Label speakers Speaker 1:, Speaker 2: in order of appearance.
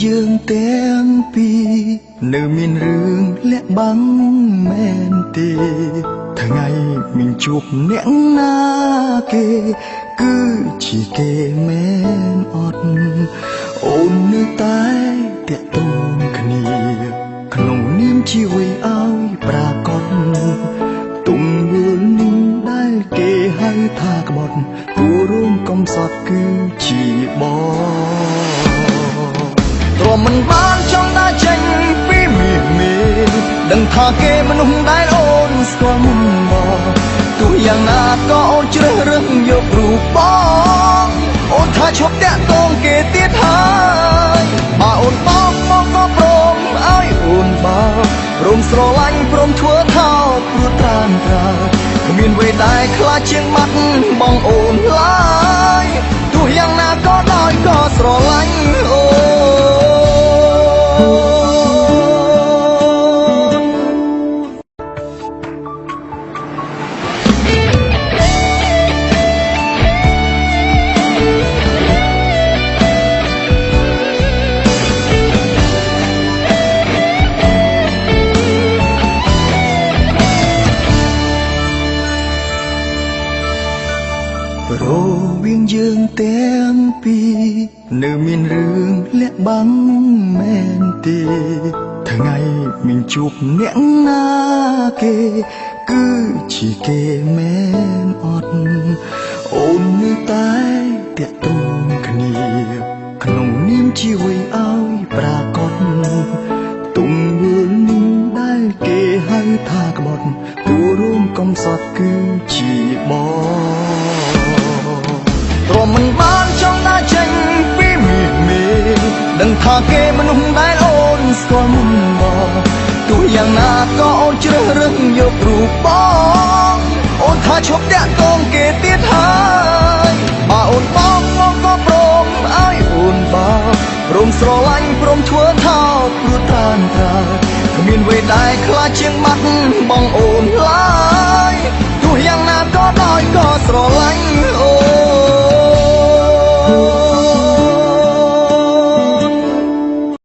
Speaker 1: យើងទាំងពីរនៅមានរឿងលាក់បាំងមែនទេថ្ងៃមានជួបអ្នកណាគេគឺជាគេមែនអត់អូននៅតែតាក់ទងគ្នាក្នុងនាមជាវីឲ្យប្រាកដទុំវើនេះដែលគេហៅថាក្បត់គួររួមកំសត់គឺជាបងទ្រាំមិនបានចង់ដើរចេញពីមាសមេដឹងថាគេមនុស្សដែលអូនស្គាល់មុនមកទោះយ៉ាងណាក៏អូនជ្រើសរើសយករូបបងអូនថាឈប់តាក់ទងគេទៀតហើយបើអូនបោកមកក៏ព្រមឲ្យអូនបោកព្រមស្រឡាញ់ព្រមធ្វើថោកព្រោះត្រានត្រើគ្មានវេដែរខ្លាចជាងបាត់បងអូនឡើយទោះយ៉ាងណាក៏ដោយក៏ស្រឡាញ់អូន រវាងយើងទាំងពីរនៅមានរឿងលាក់បាំងមែនទេថ្ងៃមានជួបអ្នកណាគេគឺជាគេមែនអត់អូននៅតែតាក់ទងគ្នាក្នុងនាមជាវីឲ្យប្រាកដទុំវើនេះដែលគេហៅថាក្បត់គួររួមកំសត់គឺជាបងទ្រាំមិនបានចង់ដើរចេញពីមាសមេដឹងថាគេមនុស្សដែលអូនស្គាល់មុនមកទោះយ៉ាងណាក៏អូនជ្រើសរើសយករូបបងអូនថាឈប់តាក់ទងគេទៀតហើយបើអូនបោកមកក៏ព្រមឲ្យអូនបោកព្រមស្រឡាញ់ព្រមធ្វើថោកព្រោះត្រានត្រើគ្មានវេដែរខ្លាចជាងបាត់បងអូនឡើយទោះយ៉ាងណាក៏ដោយក៏ស្រឡាញ់អូន